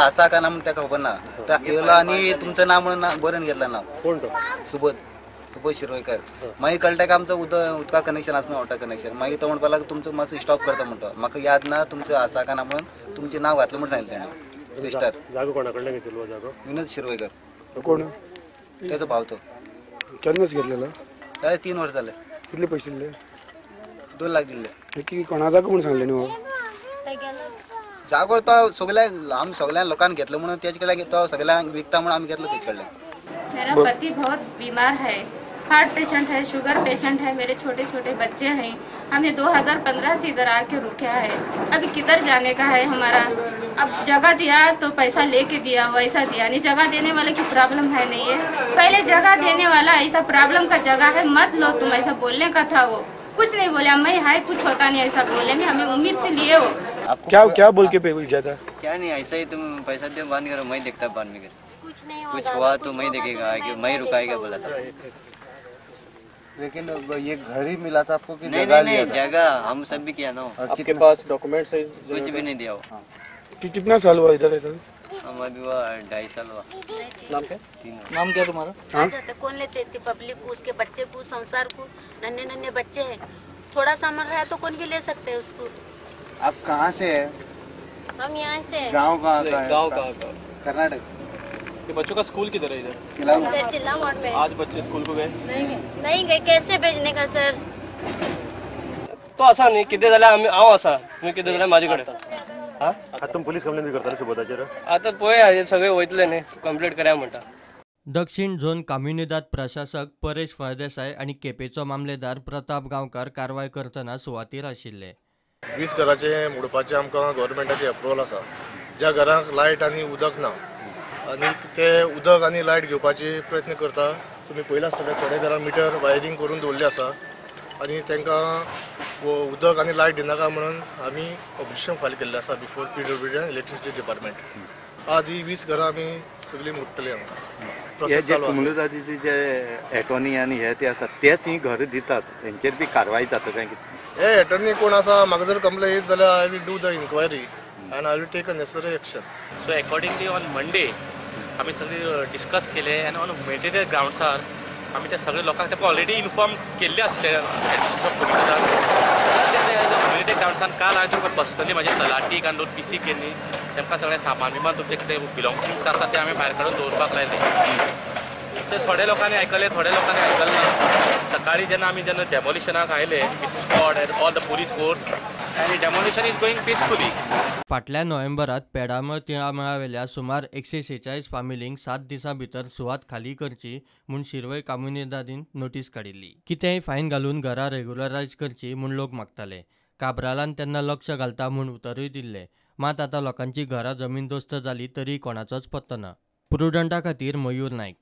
आसा का ना म्हणून ताका खबर ना. येयलो आनी तुमचं नाव म्हणून बरोवन घेतलं नाव. कोण तो? सुबोध, सुबोध शिरवयकर. मागीर कळटा की आमचं उदका कनेक्शन आसा म्हणून, वॉटर कनेक्शन. मागीर तो म्हणपाक लागलो तुमचं मातसो स्टॉप करता म्हणटा, म्हाका याद ना तुमचं आसा का ना म्हणून तुमचें नाव घातलं म्हणून सांगितलें ताणें लिस्टार. जागो कोणा कडल्यान घेतिल्लो जागो? विनोद शिरवयकर. कोण? तेजो भाव तो. केन्नाच घेतलेलो? ताका 3 वर्स जाले. कितले पयशे दिले? 2 लाख दिल्ले. की कोणा जागो म्हणून सांगलें न्ही? जागो तो सगळ्या आमी सगळ्या लोकांक घेतलो म्हणून तेजे कडल्यान तो सगळ्यांक विकता म्हणून आमी घेतलो तेजे कडल्यान. मेरा पति बहुत बीमार है, हार्ट पेशेंट है, शुगर पेशेंट है, मेरे छोटे छोटे बच्चे हैं. हमने 2015 से इधर आके रुका है. अभी किधर जाने का है हमारा? अब जगह दिया तो पैसा लेके दिया, वैसा दिया नहीं. जगह देने वाले की प्रॉब्लम है नहीं है. पहले जगह देने वाला ऐसा प्रॉब्लम का जगह है मत लो तुम, ऐसा बोलने का था. वो कुछ नहीं बोले, मैं है कुछ होता नहीं ऐसा बोले. मैं हमें उम्मीद से लिए हो. क्या क्या बोल के जाता? क्या नहीं, ऐसा ही तुम पैसा दो बंद करो, मैं देखता बाद में. कुछ नहीं कुछ हुआ तो मैं देखेगा, मैं रुकाएगा बोला था. लेकिन ये घर ही मिला था आपको कि नहीं? जगह? नहीं, जगह हम सब भी किया ना. आपके पास डॉक्यूमेंट्स है? कुछ भी नहीं दिया वो. कितना साल हुआ इधर? इधर हम अभी हुआ 2.5 साल हुआ. नाम क्या? 3. नाम क्या तुम्हारा? हाँ? कौन लेते थे पब्लिक को, उसके बच्चे को, संसार को? नन्हे नन्हे बच्चे हैं, थोड़ा सामान रहा तो कौन भी ले सकते हैं उसको. आप कहाँ से है? हम यहाँ से. गाँव कहाँ का है? गाँव कहाँ का? कर्नाटक. ये बच्चों का स्कूल किधर है? इधर में. आज बच्चे स्कूल को गए? नहीं गए, नहीं गए. कैसे भेजने का सर? तो आसा न्ही कितें जाल्यार आमी हांव आसा, तुमी कितें जाल्यार म्हाजे कडेन. आतां तुमी पुलीस कंप्लेन बी करताले सुबोधाचेर? आतां पळया सगळे वयतले न्ही, कंप्लेंट करया म्हणटा. दक्षिण झोन काम्युनिदाद प्रशासक परेश फळदेसाय आनी केपेंचो मामलेदार प्रताप गांवकार कारवाय करतना सुवातीर आशिल्ले. 20 घराचें मोडपाचें आमकां गव्हर्मेंटाचें अप्रुवल आसा. ज्या घरांक लायट आनी उदक ना आनी ते उदक आनी लायट घेवपाचे प्रयत्न करता. तुमी पळयला आसतलें थोडे घरां मिटर वायरींग करून दवरले आसा आनी तांकां उदक आनी लायट दिनाका म्हणून आमी ऑब्जेक्शन फायल केल्लें आसा before PWD and electricity department. आज ही 20 घरां आमी सगळीं मोडटली हांगा. हे जे कुमुलदादीचे जे एटॉर्नी आनी हे ते आसा तेच ही घरां दितात, तेंचेर बी कारवाय जाता काय कितें? हे एटॉर्नी कोण आसा म्हाका जर कंप्लेन येत जाल्यार I will do the inquiry and I will take a necessary action. So accordingly on Monday आमी सगळे डिस्कस केले आनी ऑन ह्युमॅनिटेरियन ग्रावंड्सार आमी त्या सगळे लोकांक ताका ऑलरेडी इन्फॉर्म केल्ले आसले ह्युमॅनिटेरियन ग्रावंड्सान. काल हांवें तुमकां पर्सनली म्हाजे तलाटीक आनी दोन पी सी केली, तांकां सगळें सामान बिमान तुमचें कितें बिलोंगिंग्स आसा तें आमी भायर काडून दवरपाक लायलें. ते थोड्या लोकांनी आयकलें, थोड्या लोकांनी आयकलें ना. सकाळी जेन्ना आमी जेन्ना डेमोलिशनाक आयले with squad and all the police force आनी demolition is going peacefully. फाटल्या नोव्हेंबरात पेडामळ तिळामळावेल्या सुमार 146 फामिलींक 7 दिसां भितर सुवात खाली करची म्हूण शिरवय काम्युनिदादीन नोटीस काडिल्ली. कितेंय फायन घालून घरां रेग्युलरायज करची म्हूण लोक मागताले. काब्रालान तेन्ना लक्ष घालता म्हूण उतरूय दिल्लें. मात आतां लोकांची घरां जमीनदोस्त जाली तरी कोणाचोच पत्तो ना. प्रुडंटा खातीर मयूर नायक.